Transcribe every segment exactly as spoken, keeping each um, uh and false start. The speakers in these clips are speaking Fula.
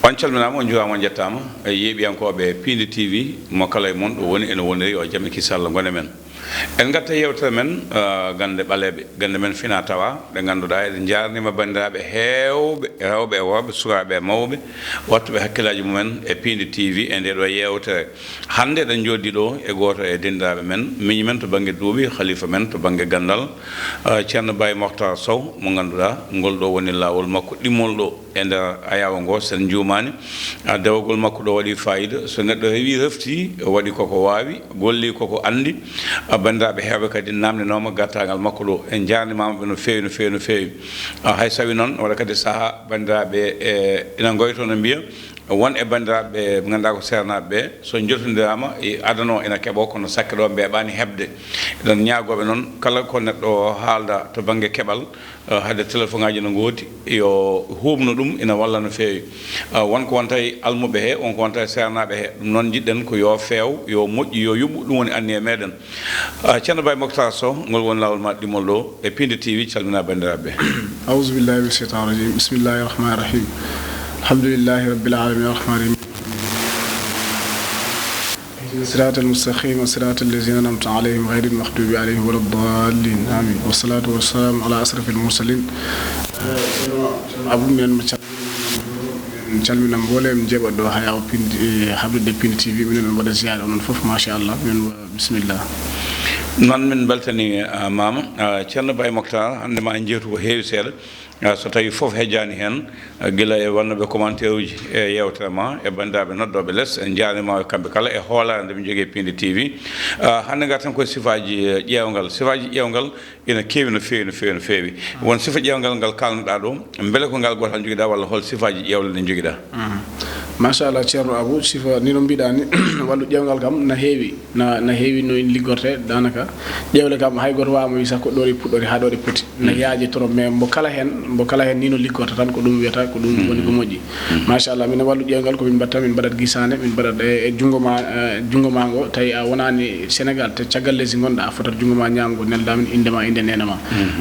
On calminaama, on njuuraama, on njettaama e yeeɓiyankooɓe Piindi T V, mo kala e mon ɗo woni, ene woniri, yo jam e kisal ngone men. En ngarta e yeewtere men, ah, gannde ɓaleeɓe, gannde men fina tawa, ɗe ngannduɗaa eɗe njaarnima banndiraaɓe heewɓe, rewɓe e worɓe, sukaaɓe e mawɓe, wattuɓe hakkillaaji mumen e Piindi T V e ndee ɗoo yeewtere. Hannde eɗen njooɗii ɗoo e gooto e denɗiraaɓe men, miñi men to bannge duuɓi, halifa men to bannge ganndal, ah, Ceerno Baye Mokhtar Sow, mo ngannduɗaa ngol ɗoo woni laawol makko ɗimmol ɗoo. E nder ayaawo ngo, so en njuumaani, a, dewagol makko ɗo waɗi faayiida. So neɗɗo rewii, reftii, waɗi koko waawi, golli koko anndi. A, banndiraaɓe heewɓe kadi naamndinooma gartaangal makko ɗo. En njaarnimaama ɓe no feewi, no feewi, no feewi. A, hay so tawii noon, waɗa kadi sahaa banndiraaɓe, e, ina ngoytoo no mbiya, won e banndiraaɓe ɓe ngannduɗaa ko seernaaɓe ɓe, so njotondiraama, e, adano ina keɓoo, kono sakke ɗo mbeeɓaani heɓde. Eɗen ñaagoo ɓe noon, kala ko neɗɗo haalda to bannge keɓal, eh, haade téléphone ŋaaji no ngoodi, yo huuɓno ɗum, ina walla no feewi. Eh, won ko wonta e almuɓe he, won ko wonta e seernaaɓe he. Ɗum noon njiɗɗen ko yo feew, yo moƴƴu, yo yuɓɓu, ɗum woni anniya meɗen. Eh, Ceerno Baye Moctar Sow, ngol woni laawol ma ɗimmol ɗo e Piindi T V, calmina banndiraaɓe ɓe. أعوذ بالله من الشيطان الرجيم. بسم الله الرحمن الرحيم. الحمد لله رب العالمين الرحمن الرحيم. اهدنا الصراط المستقيم، صراط الذين أنعمت عليهم، غير المغضوب عليهم ولا الضالين. آمين. والصلاة والسلام على أشرف المرسلين. Abu, minen mo cal-, min calmina mboolem jeeɓaɗo ɗo haya o Piindi, e haɓirde Piindi T V, minen on mbaɗa ziyaare onon fof, machallah, minen mbaɗa bisimilla. Noon min mbeltanii, ah, maama, ah, Ceerno Baye Moctar, hannde ma en njeewtu ko heewi seeɗa. Ah, so tawii fof hejjaani heen, ah, gila e wonnooɓe commentaire uji e yeewtere ma, e banndiraaɓe noddooɓe les, en njaarniima kamɓe kala e hoolaare nde ɓe njogii e Piindi T V. Ah, hannde ngarten koye sifaaji, eh, ƴeewngal. Sifaaji ƴeewngal ina keewi no feewi, no feewi, no feewi. Won sifa ƴeewngal ngal kaalnuɗaa ɗo, mbele ko ngal gootal njogiɗaa walla hol sifaaji ƴeewle ɗe njogiɗaa? Mhm. Machallah, Ceerno Abu, sifa ni no mbiɗaa ni, wallu ƴeewngal kam na heewi. Na, na heewi no en liggorte, daanaka. Ƴeewle kam, hay gooto waawaa mo wi sax ko ɗo ɗe puɗɗori haa ɗo ɗe poti. Na yaaji trop, mais mbo kala heen, mbo kala heen ni no liggorta tan, ko ɗum wiyata, ko ɗum woni ko moƴƴi. Machallah, minen wallu ƴeewngal ko min mbaɗta, min mbaɗat gisaane, min mbaɗat e, e junngo ma, eh, junngo ma ngo, tawi a wonaani Sénégal, te caggal leydi ngonɗa, a fotat junngo ma ñaamgo, nelda min innde ma, innde neene ma.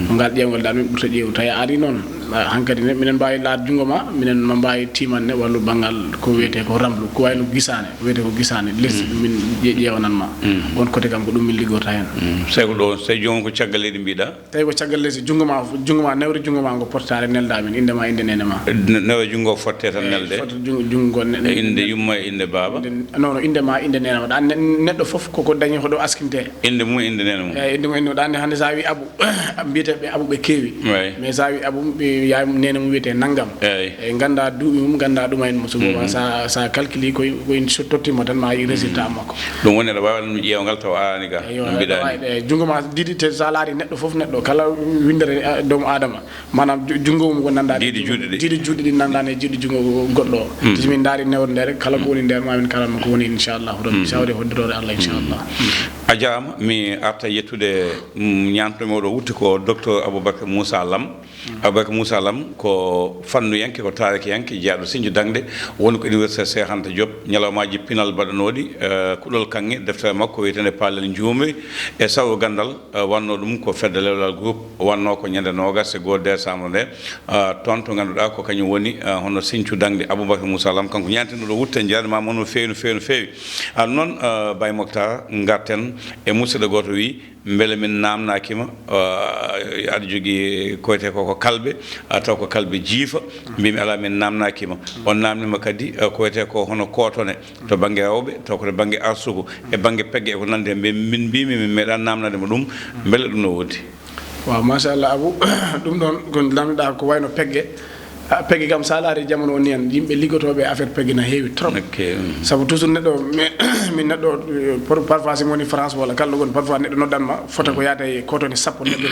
Ko ngal ƴeewngal dal min ɓurta ƴeewu, tawi a ari noon, ah, hankadi ne, minen mbaawi laat junngo ma, minen ma mbaawi tiiman ne, wallu banngal ko wiyetee ko ramlu, ko wayno gisaane. Wiyetee ko gisaane, les min ƴe-, ƴeewanan ma. On côté kam ko ɗum min liggorta heen. Mm. Sey ko ɗo, sey joomum ko caggal leydi mbiɗa? Tawi ko caggal leydi, junngo ma, junngo ma, newre junngo ma ngo pottare nelda min, innde ma, innde neene ma. Ne-, newre junngo fotte tan nelde? Fotte junngo, junngo ne-, e innde yumma e innde baaba? Innde, non, non, innde ma, innde neene ma. Ɗa ne-, neɗɗo fof koko dañi ko ɗo askinte. Innde mum, innde neene mum? Eeyi, innde mum, innde mum. Ɗa ne hannde sa wi Abu, mbiyete ɓe Abu ɓe keewi. Eeyi. Mais sa wi Abu, ɓe yaay mum, neene mum wiyete nanngam. Eeyi. E ngannda duuɓi mum, ngannda ɗum en mo. So sa, sa calculi ko, ko in so tottima tan ma yi résultat makko. Ɗum woni aɗa waawi ɗum ƴeewngal tawa arani ga, no mbiɗa ni. Eeyi, junngo ma diidi te sa laari neɗɗo fof neɗɗo, kala winndere, eh, doomu Aadama, maanaam ju-, junngo mum ko nanndaani. Diidi juuɗe ɗi. Diidi juuɗe ɗi nanndaani e juuɗe junngo goɗɗo o. Te so min ndaari newre nde rek, kala ko woni nder ma min kalan mo ko woni inchallahu rabbi. Sa waɗi hodditoore Allah inchallah. A jaaraama, mi arta yettude, mm, ñaanto mi oɗo wutte ko docteur Aboubacar Moussa Lam. Aboubacar Moussa Lam ko fannuyanke, ko taarikiyanke, jeyaaɗo Siñcu Daŋde, woni ko Université Cheikh Anta Diop. Ñalawmaaji pinal baɗanooɗi, eh, kuɗol kaŋŋe, deftere makko wiyeteende Paalel Njuumri e Sawru Ganndal, eh, wannoo ɗum ko Fedde Lewlal Groupe, wannoo ko ñande noogas e goo décembre nde, eh, toon to ngannduɗaa ko kañum woni, eh, hono Siñcu Daŋde. Aboubacar Moussa Lam, kanko ñaantinɗo ɗo wutte, njaarnimaama no feewi, no feewi, no feewi. Ah, noon, eh, Baye Moctar, ngarten e musidɗo gooto wi, mbele min naamnaaki ma, ah, aɗa jogii ko wiyetee ko, ko kalbe, ah, taw ko kalbe jiifa, mbimi alaa, min naamnaaki ma. On naamnii ma kadi, ah, ko wiyetee ko hono kootone, to bannge rewɓe, taw ko to bannge arsugu, e bannge pegge e ko nanndi heen. Mbi-, min mbimi min meeɗaa naamnaade ma ɗum, mbele ɗum no woodi? Waaw, machallah, Abu, ɗum ɗoon ko naamndaa ko wayno pegge. Ah, pegge kam, so a laari jamanu o ni en, yimɓe liggotooɓe e affaire pegge na heewi trop. Ok, mhm. Sabu toujours neɗɗo, mi-, min neɗɗo, eh, por-, parfois si mi woni France walla kala ɗo woni, parfois neɗɗo noddan ma, fota ko yaade e kootone sappo neɗɗo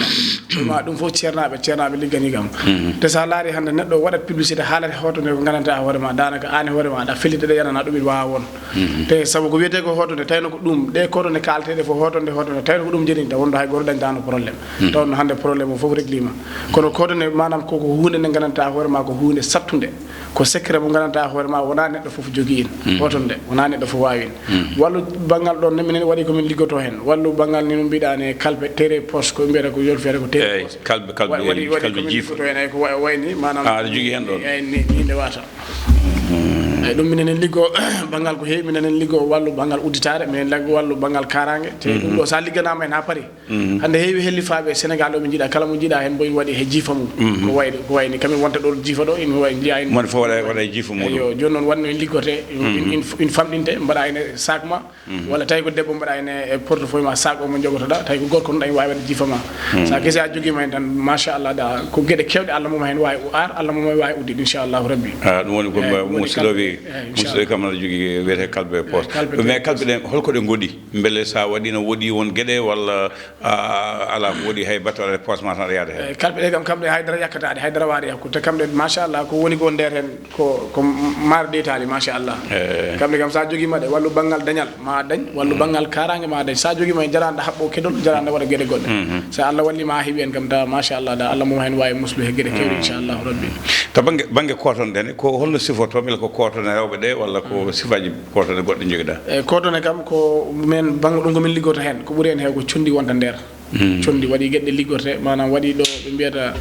ma. Ma ɗum fof ceernaaɓe, ceernaaɓe ligganii kam. Mhm. Te so a laari hannde neɗɗo waɗat publicité haalata hootone ko nganndantaa hoore ma, daanaka aan e hoore ma, aɗa felliti ɗe yanana ɗum ina waawa won. Mhm. Te sabu ko wiyetee ko hootone, tawno ko ɗum, ɗe kootone kaalteeɗe fof hootone, hootone, tawno ko ɗum jerinta, wonde hay gooto dañtaano problème. Mhm. Tawno hannde problème o fof réglima. Kono kootone, maanaam, ko, ko huunde nde nganndantaa hoore ma, ko huunde sattunde. Ko secret mo nganndantaa hoore ma, wonaa neɗɗo fof jogii en. Mhm. Hootone nde, wonaa neɗɗo fof waawi en. Mhm. Wallu banngal ɗoon ne, minen waɗi ko min liggotoo heen. Wallu banngal ni no mbiɗaa ne, kalbe, tere poche, ko mbiyata ko yolfeede ko tere poche. Eeyi, kalbe, kalbe, wa-, waɗi, waɗi kalbe ko min jiifa. Liggotoo heen, ay ko wa-, wayni, maanaam, a, aɗa jogii heen ɗoon? Ay, ni, ni nde wata. Mhm. Eyi, ɗum minen en liggo banngal ko heewi, minen en liggo wallu banngal udditaare, minen liggo wallu banngal kaaraange. Te ɗum ɗo, so a ligganaama heen haa pari, hannde heewi hellifaaɓe Sénégal o, ɓe njiɗa kala mo njiɗa heen, mbo ene waɗi he jiifa mum. Ko wayi, ko wayi ni kamin wonta ɗo jiifa ɗo, ene wawi njiya heen. Moni fof waɗa, waɗa e jiifa mum. Eyo, jooni noon, wanno en liggote, ene, ene, ene famɗinte, mbaɗa heen e sac ma, walla tawi ko debbo, mbaɗa heen e portefeuille ma, sac o mo jogotoɗa, tawi ko gorko noon, ɗa ene wawi waɗde jiifa ma. Sa gasi a jogiima heen tan, machallah, da ko geɗe kewɗe Allah mum heen wawi u-, ar, Allah mum wawi uddide, inchallahu rabbi. Ah, ɗum woni ko. Eyi, ɗum woni musidɗo kal-, wi, eyi, musidɗo wi kam aɗa jogii wiyetee kalbe e poos. Kalbe. Mais kalbe ɗen, holko ɗe ngoɗi? Mbele sa waɗi no woɗi won geɗe walla, ah, ala ko woɗi hay batte waɗa e poos ma tan aɗa yaada heen? Eyi, kalbe ɗe kam, kam ɗe haydara yakkataɗe, haydara waɗa e hakkude. Te kam ɗe, machallah, ko woni ko nder heen, ko, ko maaro deytaali, machallah. Eyi. Kam ɗe kam sa jogiima ɗe, wallu banngal dañal ma dañ, wallu banngal kaaraange ma dañ. Sa jogiima heen, jaraanɗa haɓɓo keɗol, jaraanɗa waɗa geɗe goɗɗe. So Allah walli ma a heɓi heen kam, da machallah, da Allah mum heen wawi muslu he geɗe kewɗe, inchallahu rabbi. To bannge, bannge kooton ɗen, ko holno sifoto? Mbele ko kootone rewɓe ɗe walla ko sifaaji kootone goɗɗe njogiɗa? E kootone kam ko men bannge ɗum ko min liggoto heen, ko ɓuri heen heew ko conndi wonta nder. Conndi waɗi geɗe liggorte, maanaam waɗi ɗo ɓe mbiyata,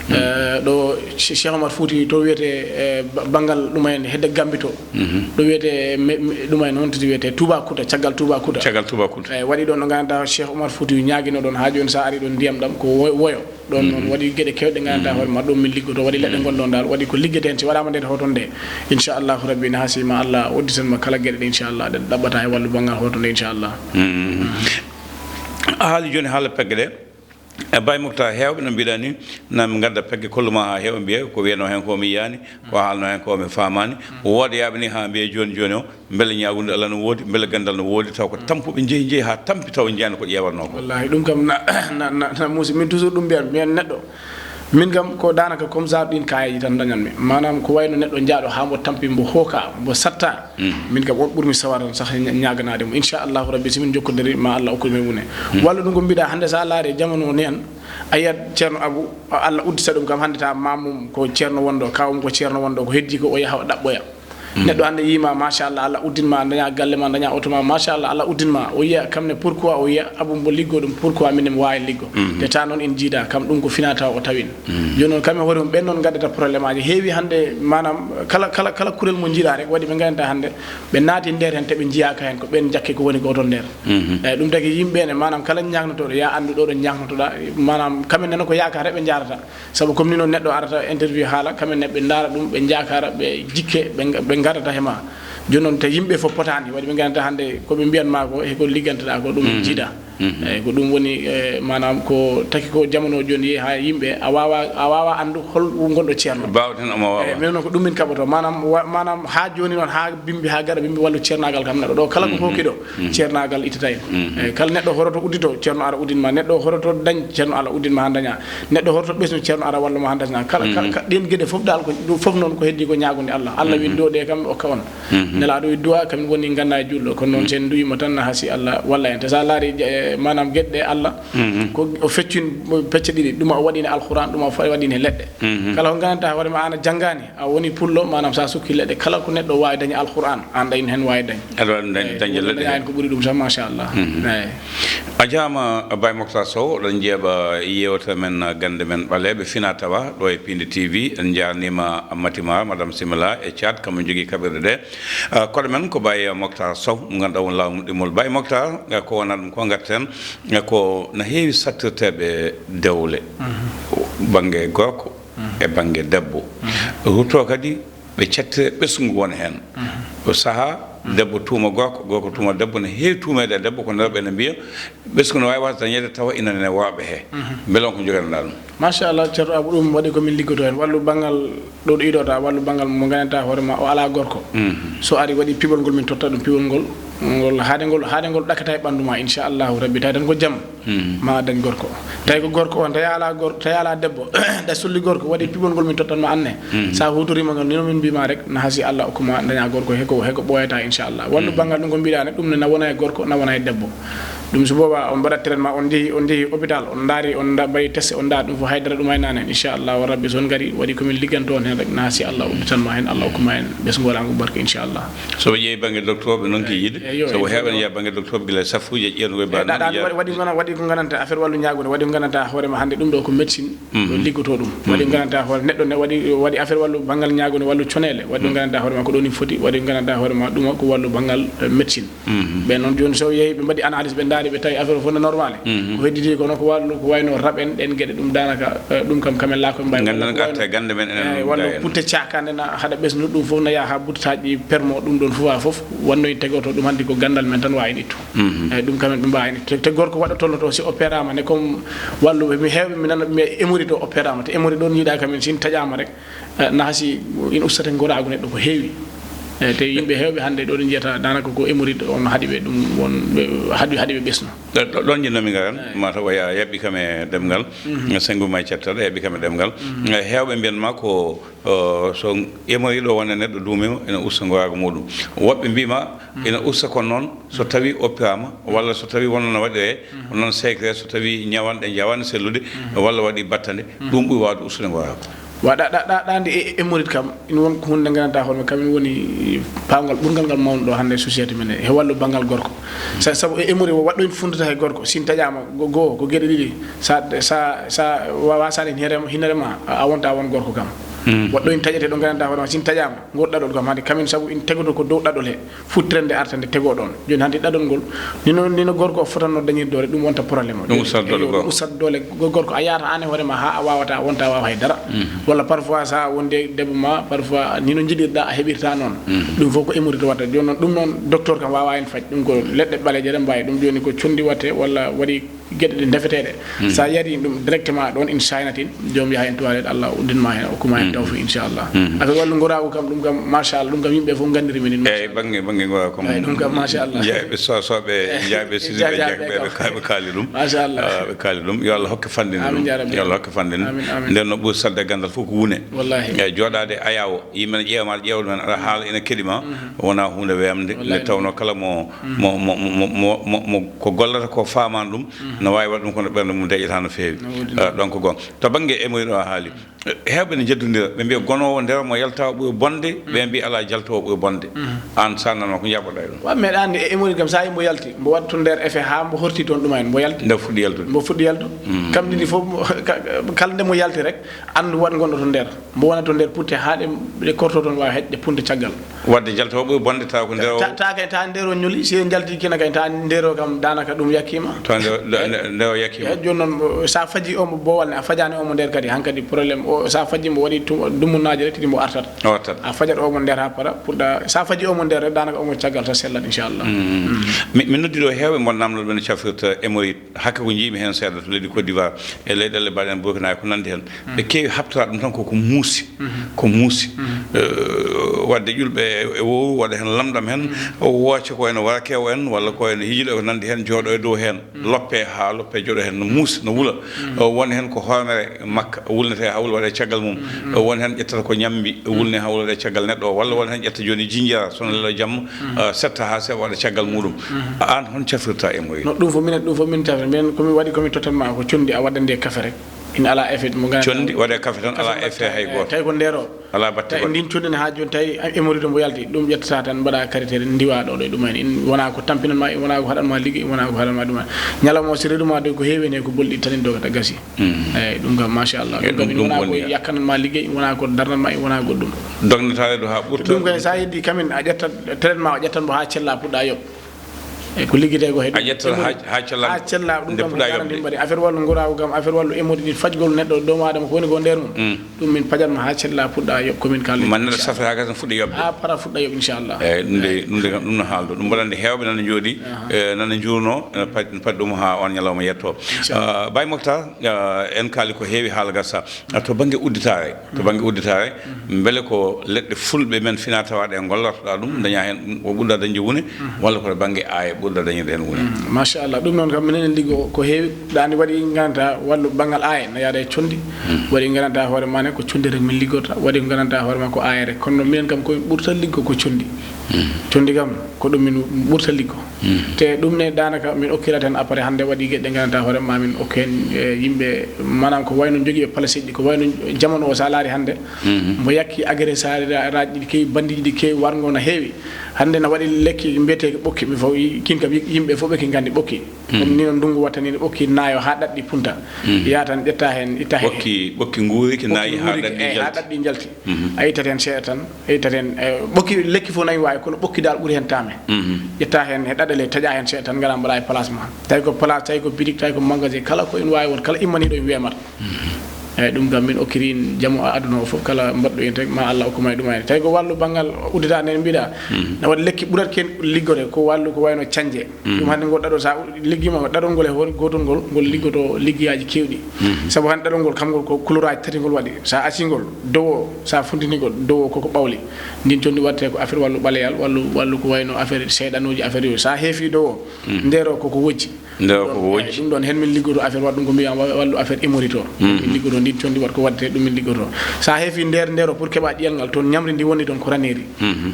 eh, ɗo Che-, Cheikh Omar Fouti to wiyete, eh, ba-, banngal ɗuma en hedde Gambi to. Ɗo wiyete me-, me-, ɗuma en honto wiyete Toubacouta, caggal Toubacouta. Caggal Toubacouta. Eyi, waɗi ɗon ɗo nganndanɗaa Cheikh Omar Fouti ñaagino ɗon haa jooni, so a ari ɗon ndiyam ɗam ko wo-, woyo. Ɗon noon waɗi geɗe kewɗe nganndanɗaa hoore ma, ɗum min liggoto, waɗi leɗɗe ngonɗon dal, waɗi ko liggeteen, si waɗaama nder hoto nde. Inchallahu rabbi, ne hasima Allah udditan ma kala geɗe ɗe, inchallah, ɗe ɗaɓɓata e wallu banngal hoto nde, inchallah. A haali jooni haala pegge ɗe. E Baye Moctar, heewɓe no mbiɗa ni, na mi ngadda pegge kollu ma haa heewa, mbiya ko wiyanoo heen ko mi yiyaani, ko haalnoo heen ko mi faamaani. Wooda yaaɓe ni haa mbiya jooni jooni o, mbele ñaagunde Allah no woodi, mbele ganndal no woodi, taw ko tampuɓe njehi njehi haa tampi taw njiyaani ko ƴeewatnoo ko. Wallahi, ɗum kam na, na, na, na muusi. Min toujours ɗum mbiyan, mbiyan neɗɗo. Min kam ko daanaka comme ça ɗin kaayeeji tan dañanmi. Maanaam ko wayno neɗɗo njaaɗo haa mbo tampi, mbo hooka, mbo satta. Min kam on ɓurmi sawar tan sah ña-, ñaaganaade mo. Inchallahu rabbi, si min njokkodiri, ma Allah okku min mune. Walla ɗum ko mbiɗa hannde, so a laari e jamanu o ni en, a yiyat Ceerno Abu, Allah uddita ɗum kam hannde, ta mamum ko ceerno wonɗo, kawum ko ceerno wonɗo, ko heddi ko o yaha o ɗaɓɓoya. Neɗɗo hannde yiima, machallah, Allah uddin ma, daña galle ma, daña oto ma, machallah, Allah uddin ma. O yiya kam ne, pourquoi o yiya Abu mbo liggo ɗum, pourquoi minen mi wawi liggo? Te ta noon en jiida kam, ɗum ko fina tawa o tawin. Jooni noon, kamɓe hoore mum ɓen noon ngaddata problème aji heewi hannde, maanaam kala, kala, kala kurel mo njiiɗa rek, waɗi ɓe nganndantaa hannde ɓe naati nder heen te ɓe njiyaaka heen, ko ɓen njakke ko woni ko toon nder. Eyi, ɗum tagi yimɓe ne, maanaam kala ñaagnotoɗo, ya anndu ɗo ɗo ñaagnotoɗa, maanaam kamɓe nana ko yaakaare ɓe njaarata. Sabu comme ni noon neɗɗo arata interview haala, kamɓe ne ɓe ndaara ɗum, ɓe njaakaara, ɓe jikke, ɓe nga-, ɓe ngadata he ma. Jooni noon te yimɓe fof potaani, waɗi ɓe nganndantaa hannde ko ɓe mbiyan ma ko, e ko liggantoɗa ko, ɗum jiiɗa. Eyi, ko ɗum woni, e, maanaam ko taki ko jamanu o jooni yehi haa yimɓe a waawa, a waawa anndu hol ngonɗo ceerno. Baawɗen omo waawa. Eyi, minen noon ko ɗum min kaɓoto. Maanaam wa-, maanaam haa jooni noon, haa bimbi, haa gaɗa bimbi wallu ceernaagal kam neɗɗo ɗo. Kala ko hooki ɗo, ceernaagal ittata en. Eyi, kala neɗɗo horoto uddito, ceerno ara uddin ma. Neɗɗo horoto dañ, ceerno ara uddin ma haa daña. Neɗɗo horoto ɓesnu, ceerno ara wallu ma haa daña. Kala, kala, kala ɗeen geɗe fof dal ko ɗum fof noon ko heddi ko ñaagunde Allah. Allah wi ɗo ɗe kam okka on. Nelaaɗo wi du'a kam woni ngannda e julɗo. Kono noon sen duwima tan na hasi Allah walla en. Te sa laari, eh, maanaam geɗe ɗe Allah ko o feccin pecce ɗiɗi. Ɗum o waɗi ne Alquran, ɗum o fa-, waɗi ne leɗɗe. Kala ko nganndantaa hoore ma an a janngaani, a woni pullo, maanaam sa sukki leɗɗe, kala ko neɗɗo waawi dañi Alquran, an ɗa ina heen waawi dañ. Aɗa waawi dañ-, eyi, dañde leɗɗe. Daña heen ko ɓuri ɗum tan, machallah. Eyi. A jaama, Baye Moctar Sow, oɗon njeeɓa yewtere men, gannde men ɓaleeɓe fina tawa ɗo e Piindi T V. En njaarniima Matima, Madame Simila e Thiat, kamɓe njogii kaɓirɗe ɗe. Ah, koɗo men ko Baye Moctar Sow, mo ngannduɗaa won laamu ɗimmol. Baye Moctar, eh, ko wonaa ɗum ko ngarten, eh, ko na heewi sattirteeɓe dewle, bannge gorko e bannge debbo. Ruttoo kadi ɓe cattire ɓesngu won heen. O sahaa, debbo tuuma gorko, gorko tuuma debbo, ne heewi tuumeede e debbo, kono rewɓe ne mbiya, ɓesngu no waawi wasde dañeede tawa ina ne wooɓe he. Mbele on ko njogiɗon-ɗaa ɗum? Machallah, Ceerno Abu, ɗum waɗi ko min liggoto heen. Wallu banngal ɗo ɗo iɗota, wallu banngal mo nganndantaa hoore ma, o alaa gorko. So ari waɗi piɓol ngol min totta ɗum, piɓol ngol, ngol haade ngol, haade ngol ɗakkata e ɓanndu ma, inchallahu rabbi, tawi tan ko jam. Ma a dañ gorko. Tawi ko gorko on, tawi a alaa gor-, tawi a alaa debbo, ɗa solli gorko, waɗi piɓol ngol min tottan ma anne. Sa huutoriima ngol, ni no min mbiima rek, na hasi Allah okku ma daña gorko, he ko, he ko ɓooyata, inchallah. Wallu banngal ɗum ko mbiɗa ne, ɗum ne na wona e gorko, na wona e debbo. Ɗum so booba on mbaɗat traitement, on njehi, on njehi hôpital, on ndaari, on nda-, mbaɗi test, on ndaari ɗum fof Haydara ɗum aynani en, inchallahu rabbi. So on ngari, waɗi ko min ligganto on heen rek, na si Allah udditan ma heen, Allah hokku ma heen ɓesngu wala ngu barke, inchallah. So ɓe ƴeewi bannge docteur ɓe noon ki yiide, eyi, yo, sabu eyi, heewɓe ne yo. Yaha bannge docteur gila e saffuuji e ƴeewnugo e Eyi, baaɗe ɗa-, noon, ɗa-, ƴeew- waɗi, waɗi ngana-, waɗi ko nganndantaa affaire wallu ñaagunde, waɗi ko nganndantaa hoore ma hannde ɗum ɗo ko médecine. Mhm. Ɗo liggotoo ɗum. Waɗi ko nganndantaa hoore neɗɗo ne, waɗi, waɗi affaire wallu banngal ñaagunde, wallu coneele, waɗi ko nganndantaa hoore ma ko ɗo ni foti, waɗi ko nganndantaa hoore ma ɗum ko wallu banngal, eh, médecine. Mhm. Ɓe noon jooni so yehi ɓe mbaɗi analyse ɓe ndaari ɓe tawi affaire o fof no normal. Mhm. Ko hedditi ko noon ko wallu ko wayno raɓen ɗen geɗe ɗum daanaka, eh, ɗum kam kamen laa ko mbawi. Nganndan ko arta e gannde men enen. Eyi, wallu putte cakande na haɗa ɓesnu ɗum fof na yaha ha buttataji permo ɗum ɗon fof ha fof wanno en tegoto ɗum hanndi ko ganndal men tan wawi en ittu. Mhm. Eyi, ɗum kamen ɓe mbawi en ittu. Te, te gorko waɗa tolnoto si opérama ne comme wallu mi heewɓe mi nana mi émori to opérama te émori ɗon yiiɗa kamen sin taƴama rek. Eh, na hasi in ustate ngoraagu neɗɗo ko heewi. Eh, te yimɓe heewɓe hannde ɗo ɗo njiyata daanaka ko émoride on haɗi ɓe ɗum won ɓe haɗi haɗi ɓe ɓesno. Ɗo-, ɗo-, ɗon njinnoomi ngaran, eyi, mataw a yaɓɓi kam e ɗemngal, mhm, senngo ma e cettal, a yaɓɓi kam e ɗemngal. Mhm. Eh, heewɓe mbiyan ma ko, o, so émoride o wonde neɗɗo duumiima, ene usta ngoraagu muɗum. Woɓɓe mbiima, mhm, ene usta kono noon, so tawi oppiraama, walla so tawi wonno no waɗiree, mhm, noon secret, so tawi ñawanɗe njawaani sellude, mhm, walla waɗi battande, mhm, ɗum ɓuri waawde ustude ngoraagu. Wa ɗa, ɗa, ɗa, ɗa ndi e, e émoride kam, ina won ko hunde nde nganndantaa hoore mum, kam ina woni pawngal ɓurngal ngal mawnude ɗo hannde e société men he, he wallu banngal gorko. Sa-, sabu e émoride o waɗɗo ina funndata he gorko, si en taƴaama go-, goo, ko geɗe ɗiɗi, sa, sa, sa wa-, wasaade hinere, hinere ma, a, a wonta won gorko kam. Mm. Waɗɗo ina taƴete ɗo nganndantaa hoore ma, si en taƴaama, ngol ɗaɗol kam hannde, kamen sabu ina tegoto ko dow ɗaɗol he. Futtere nde arta nde tegoo ɗoon. Jooni hannde ɗaɗol ngol, ni no, ni no gorko o fotanno dañirde doole, ɗum wonta problème o. Ɗum ustat doole. Eyo, ɗum ustat doole go-, gorko. A yahata aan e hoore ma haa a waawata, wonta waawa hay dara. Mhm. Walla parfois so a wonde debbo ma, parfois ni no njiɗirɗa a heɓirta noon. Mhm. Ɗum fof ko émoride waɗata. Jooni noon, ɗum noon docteur kam waawa heen faj. Ɗum ko leɗɗe ɓaleeje tan mbaawi ɗum. Jooni ko conndi waɗte walla waɗi geɗe ɗe ndefeteeɗe. Mhm. So a yari ɗum directement ɗoon, ina saaynatin, joom yaha heen toilette, Allah uddin ma heen, hokku ma heen, mhm, tawfiq, inchallah. Mhm. Affaire wallu ngoraagu kam, ɗum kam, machallah, ɗum kam yimɓe fof nganndiri minen, eyi, machallah. Bannge, bannge ngoraagu kam. Eyi, ɗum kam, machallah. Njayɓe so-, soɓe, njayɓe sidi ɓe, jayɓe ɓe, ɓe, ɓe ka-, ɓe kaali ɗum. Machallah. Ah, ɓe kaali ɗum. Yo Allah hokke fanndinde ɗum. Amin, ya Rabbi. Yo Allah hokke fanndinde ɗum. Amin, amin. Nden no ɓuri salde ganndal fof ko wune. Wallahi. Eyi, jooɗaade ayaawo, yimɓe ne ƴeewa ma, ƴeewa ɗum heen, aɗa haala, ina keɗi ma, mhm, wonaa huunde weemde. Wallahi. Nde tawnoo kala mo mo, mo, mo ko gollata ko faamaani ɗum, mhm, no waawi waɗde ɗum kono ɓernde mum deƴata no feewi. No woodi. Eh, donc, gon-, to bannge émoride o a haali, eh, heewɓe ne njeddondira, ɓe mbiya gonoowo nder mo yalta o ɓuri bonde, mhm, ɓe mbiya alaa jaltoowo ɓuri bonde. Mhm. Aan, so a nanoo, ko njaɓoɗaa e ɗum? Wa, meeɗa anndi e émoride kam, so a yii mbo yalti, mbo waɗi to nder effet haa mbo horti toon ɗuma en, mbo yalti. Nde fuɗɗi yaltude. Mbo fuɗɗi yaltude. Mhm. Kam ɗiɗi fof, ka-, kala nde mo yalti rek, anndu waɗ ngonɗo to nder. Mbo wona to nder putte haa ɗe, ɗe korto toon waawi heƴde punta caggal. Waɗde jaltoowo ɓuri bonde tawa ko nder o. Ta, ta, ta, ta nder o ñoli, si en jalti kina kay, ta nder o kam daanaka ɗum yakkiima. Tawa nder, nder, nder o yakkiima. Eyi, jooni noon, so a faji omo boowal ne, a fajaani omo nder kadi, hankadi problème o, so a faji mbo waɗi tu-, dumunnaaje rek, tigi mbo artat. O artat. A fajat omo nder haa para, puɗɗa, so a faji omo nder rek, daanaka omo caggal tan sellat, inchallah. Mm. Mm. Mi, mi noddi ɗo heewɓe mon namndo ɓe no cafrirta émoride. Hakke ko njiimi heen seeɗa to leydi Côte d'Ivoire, e leyɗeele mbaɗen Burkina, e ko nanndi heen. Mm. Ɓe keewi haɓtoraade ɗum tan koko muusi. Mhm. Ko muusi. Mhm. Eh, waɗde ƴulɓe e, e wowru, waɗa heen lamɗam heen, mhm, wooca ko ene wara kewo en, walla ko ene hijilo e ko nanndi heen, jooɗo e dow heen, mhm, loppe haa loppe jooɗo heen, no muusi, no wula. Mhm. Eh, won heen ko hoomere makka, wulnete haa wula waɗa e caggal mum. Mhm. Eh, won heen ƴettata ko ñambi, mhm, wulne haa wula waɗa e caggal neɗɗo o, walla won heen ƴetta jooni jinjara, sona lelo jamma, mhm, eh, setta haa seeɓa waɗa caggal muɗum. Mhm. Aan hon cafrirta émoride? No, ɗum fof minen, ɗum fof min cafri. Minen ko mi waɗi, ko mi tottan ma ko conndi a waɗande kafe rek. Ina alaa effet mo nganndanɗaa. Conndi waɗe kafe tan, alaa effet hay gooto. Tawi ko nder o. Alaa batte goɗɗo. Ndin conndi ne haa jooni tawi émoride mbo yalti, ɗum ƴettata tan mbaɗa karité ndiwa ɗo, ɗo e ɗum en. In wona ko tampinan ma, in wona ko haɗan ma liggey, in wona ko haɗan ma ɗum en. Ñalawma o si reedu ma doy ko heewi heen ko bolɗi tan in dogata gasi. Mm. Eyi, ɗum kam machallah. Eyi, ɗum kam in wona ko yakkanan ma liggey, in wona ko darnan ma, in wona goɗɗum. Dognataare ɗo haa ɓurta. Ɗum kay so a yeddi kamin a ƴetta traitement o ƴettan mbo haa cella puɗɗa yoɓ. E ko liggetee ko he ɗum. A ƴetta haa, haa cella. Haa cella, ɗum kam ko garanti mbaɗi. Affaire wallu ngoraagu kam, affaire wallu émoride fajgol neɗɗo, doomu aadama ko woni ko nder mum. Mm. Ɗum min pajat ma haa cella puɗɗa yoɓ ko min kaaldi. Man neɗɗo safra haa gasa fuɗɗa yoɓde. Haa para fuɗɗa yoɓ, inchallah. Eyi, ɗum de, eyi, ɗum de kam, ɗum no haaldo. Ɗum mbaɗande heewɓe nana njooɗi, aha, eh, nana njuurno, ene paj-, paj ɗum haa on ñalawma yetto. Inchallah. Ah, Baye Moctar, ah, en kaali ko heewi haala gasa. Ah, to bannge udditaare, to bannge udditaare, mbele ko leɗɗe fulɓe men fina tawaaɗe e ngollortoɗaa ɗum, dañaa heen o ɓurɗa dañde wune, walla ko to bannge aaye ɓurɗa dañirde heen wune? Mm, machallah. Ɗum noon kam, minen en liggo ko heewi. Ɗaani waɗi nganndantaa wallu banngal aaye, na yaada e conndi. Mm. Waɗi nganndantaa hoore ma ne ko conndi rek min liggorta. Waɗi ko nganndantaa hoore ma ko aaye rek. Kono noon minen kam ko ɓurta liggo ko conndi. Conndi kam, ko ɗum min ɓurta liggo. Te ɗum ne, daanaka min okkira tan, après hannde waɗi geɗe nganndantaa hoore ma, min okki heen, e, yimɓe, maanaam ko wayno jogiiɓe paleseeji, ko wayno jamanu o, so a laari hannde, mbo yakki agresseur aji ɗi keewi, bandiji ɗi keewi, warngo na heewi. Hannde na waɗi lekki mbiyeteeki ɓokki, mi fof, kin kam yimɓe fof ɓe ki nganndi ɓokki. Comme ni no ndunngu watta ni, ɓokki naayo haa ɗaɗɗi punta. Yaa tan ƴetta heen, itta heen. Ɓokki, ɓokki nguuriki, naayi haa ɗaɗɗi, eyi, haa njalti. Ɗaɗɗi njalti. A ittat heen seeɗa tan, a ittat heen, e, ɓokki lekki fof nayi waawi, kono ɓokki dal ɓuri heen taame. Ƴetta heen he ɗaɗale, taƴa heen seeɗa tan, ngara mbaɗa e place ma. Tawi ko place, tawi ko bitik, tawi ko magasin, kala ko ina waawi won, kala immaniiɗo ina weemata. Eyi, ɗum kam min okkiri jamu aduna o fof, kala mbaɗɗo heen tan, ma Allah okku ma e ɗum. Tawi ko wallu banngal udditaade nde mbiɗa, na waɗi lekki ɓurata ken liggore, ko wallu ko wayno canje. Ɗum hannde ngol ɗaɗol, sa liggiima ɗaɗol ngol e hoore gootol ngol, ngol liggoto liggeyaaji keewɗi. Sabu hannde ɗaɗol ngol, kam ngol ko couleur aji tati ngol waɗi. Sa asii ngol, dow o, sa funtini ngol, dow o koko ɓawli. Ndin conndi waɗetee ko affaire wallu ɓaleyal, wallu, wallu ko wayno affaire seyɗanuuji, affaire yooyu. Sa heefi dow o, nder o koko wojji. Nder o koko wojji. Eyi, ɗum ɗon, heen min liggoto affaire waɗɗum ko mbiyaa wa-, wallu affaire hémorroïde o. Min liggoto ndin conndi waɗ ko waɗetee ɗum min liggoto. Sa heefi nder, nder o pour keɓa ƴiiƴal ngal, toon ñamri ndi woni toon ko raneeri.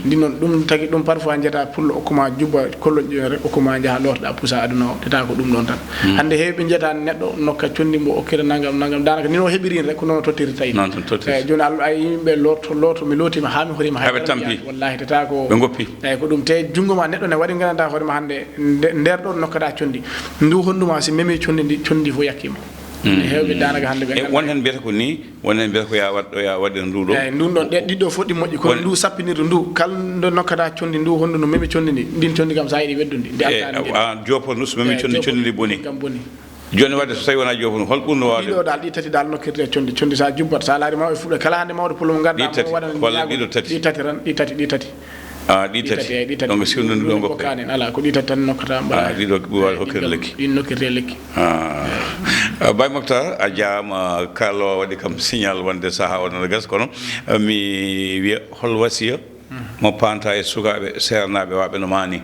Ndin noon, ɗum tagi ɗum parfois njiyata pullo okkuma jubba kolloñ ɗiɗon rek, okkuma njaha lortoɗa pusa aduna o, teta ko ɗum ɗon tan. Hannde heewɓe njiyata neɗɗo nokka conndi mbo okkira nangam, nangam, daanaka ni o heɓiri rek ko noon o tottiri tawi. Noon tan tottiri. Eyi, jooni Allah ay yimɓe lorto, lorto, mi lootima haa mi horima hay. Haa ɓe tampi. Wallahi teta ko. Ɓe ngoppi. Eyi, ko ɗum te junngo ma neɗɗo ne waɗi nganndanɗaa hoore ma hannde nde-, nder ɗon nokkata conndi. Ndu honndu ma si memi conndi ndi, conndi fof yakkima. Heewɓe daanaka hannde ɓe. E won heen mbiyata ko ni, won heen mbiyata ko ya waɗ-, ya waɗir ndu ɗo. Eyi, ndun ɗon, ɗe ɗiɗo fof ɗi moƴƴi, kono ndu sappinirdu ndu, kala nde nokkata conndi ndu, honndu no memi conndi ndi, ndin conndi kam sa yiɗi weddude ndi, ndi alkaani ndi. A joopo ndu so memi conndi, conndi ndi boni. Kam boni. Jooni wadde so tawi wona joopo ndu, hol ɓurno waawde? Ɗiɗo dal, ɗi tati dal nokkirte conndi, conndi sa jubbat, sa laari mawɓe Fulɓe, kala hannde mawɗo Pullo mo ngarɗa, mo waɗan ɗi tati, walla ɗiɗo tati? Ɗi tati tan, ɗi tati, ɗi tati. Ah, ɗi tati. Ɗi tati, eyi, ɗi tati. Donc, si wonno ɗum ɗo goppe. Kokkaani, ala, ko ɗi tati tan nokkata mbaɗa. Ah, ɗiɗo ɗi waawi hokkirde lekki. Ɗi nokkirirte lekki. Ah. Ah, Baye Moctar, a jaaraama, kala waɗi kam signal wonde sahaa o nana gasa, kono, ah, mi wiya hol wasiya mo paanta e sukaaɓe seernaaɓe waaɓe no maani,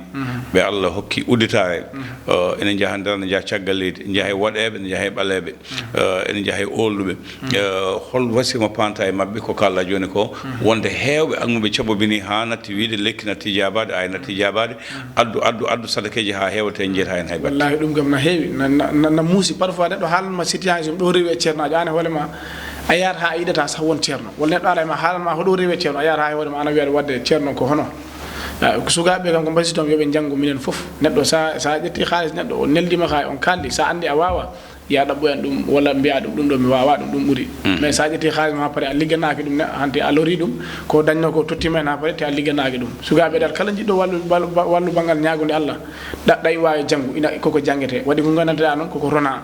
ɓe Allah hokki udditaare, ah, ene njaha nder, ne njaha caggal leydi, njaha e woɗeeɓe, ne njaha e ɓaleeɓe. Eh, ene njaha e oolɗuɓe. Eh, hol wasiya mo paanta e maɓɓe ko kaalɗa jooni ko, wonde heewɓe almuɓe cabobini haa natti wiyde lekki natti jaabaade, ay natti jaabaade, addu, addu, addu sadakeeji haa heewa te njiyata heen hay batte. Wallahi, ɗum kam na heewi, na, na, na, na muusi. Parfois neɗɗo haalan ma situation ɗo rewi e ceernaajo, aan e hoore ma, a yahat haa a yiɗata sah won ceerno. Walla neɗɗo ara e ma haalan ma hoɗo rewi e ceerno, a yahat haa e hoore ma, ana wiya waɗde ceerno ko hono. Ah, ko sukaaɓe kam ko mbasiyton yo ɓe njanngu minen fof. Neɗɗo sa, sa ƴetti haalis neɗɗo, o neldima haa on kaaldi, sa anndi a waawa, ya ɗaɓɓoyan ɗum, walla mbiya ɗum, ɗum ɗo mi waawaa ɗum, ɗum ɓuri. Mais sa ƴetti haalis ma, pare a ligganaaki ɗum, ne, hanti a lori ɗum, ko dañno ko tottima hen haa pare, te a ligganaaki ɗum. Sukaaɓe dal, kala jiɗɗo wallu, wallu, wallu banngal ñaagunde Allah, ɗa-, ɗay waawi janngu, ina koko janngete. Waɗi ko nganndantaa noon, koko rona.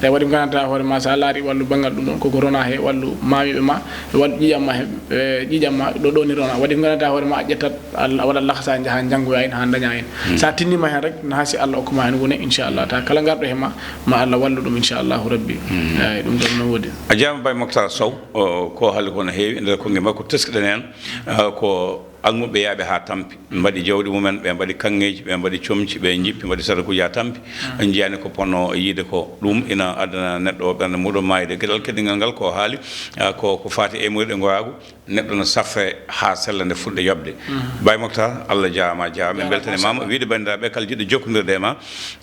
Tawi waɗi ko nganndantaa hoore ma, sa laari wallu banngal ɗum ɗon, koko rona he, wallu maamiiɓe ma, wallu ƴiiƴam ma he, e, ƴiiƴam ma, ɗo, ɗo ni rona. Waɗi ko nganndantaa hoore ma, a ƴettat, Allah, a waɗat lakasa, njaha njanngoya hen, haa daña hen. Sa tinnima hen rek, na hasi Allah okkuma hen wone, inchallah. Ta kala ngarɗo he ma, ma Allah wallu ɗum, inchallahu rabbi. Eyi, ɗum ɗon no woodi. A jaaraama Baye Moctar Sow, o, ko haali ko no heewi e nder konnge makko, teskiɗen heen, a, ko almuɓe yaaɓe haa tampi, mbaɗi jawɗi mumen, ɓe mbaɗi kaŋŋeeji, ɓe mbaɗi comci, ɓe njippi, mbaɗi sadakuuji haa tampi, ɓe njiyaani ko ponno yiide ko. Ɗum ina addana neɗɗo o ɓernde muɗum maayde. Geɗal keddingal ngal ko haali, a, ko, ko faati e muuyɗe ngoyaagu. Neɗɗo no safre haa sella nde fuɗɗa yoɓde. Baye Moctar, Allah jaaraama, a jaaraama. Min mbeltaniima ma. Wiide banndiraaɓe, kala jiɗɗo jokkondirde e ma,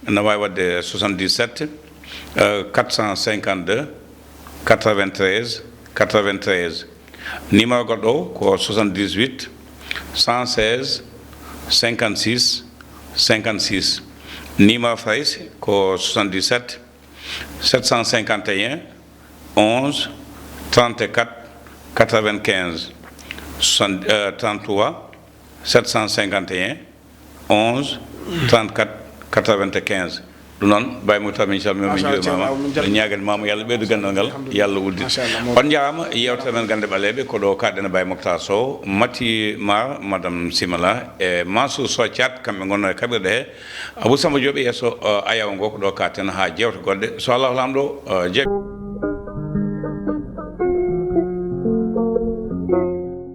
na waawi waɗde soixante-dix-sept, euh, quatre cent cinquante-deux, quatre-vingt-treize, quatre-vingt-treize. Numéro goɗɗo o ko soixante-dix-huit, cent seize, cinquante-six, cinquante-six. Numéro Farayse ko soixante-dix-sept, sept cent cinquante et un, onze, trente-quatre, quatre-vingt-quinze, soixante, euh, trente-trois, sept cent cinquante et un, onze, trente-quatre, quatre-vingt-quinze. Ɗum noon, Baye Moctar, min calminii, min njuuriima ma. Min ñaaganii ma, yo Allah ɓeydu ganndal ngal, yo Allah uddin. On njaaraama, yeewtere men Gannde Ɓaleeɓe, ko ɗo kaaɗɗen e Baye Moctar Sow, Mati Maar, Madame Simala, e Mansour Sow Thiat, kamɓe ngonnoo e kaɓirɗe he. Abou Samba Diop e yeeso, eh, ayaw ngo ko ɗo kaaɗten haa jeewte goɗɗe. So Allah Laamɗo, eh, jeeg-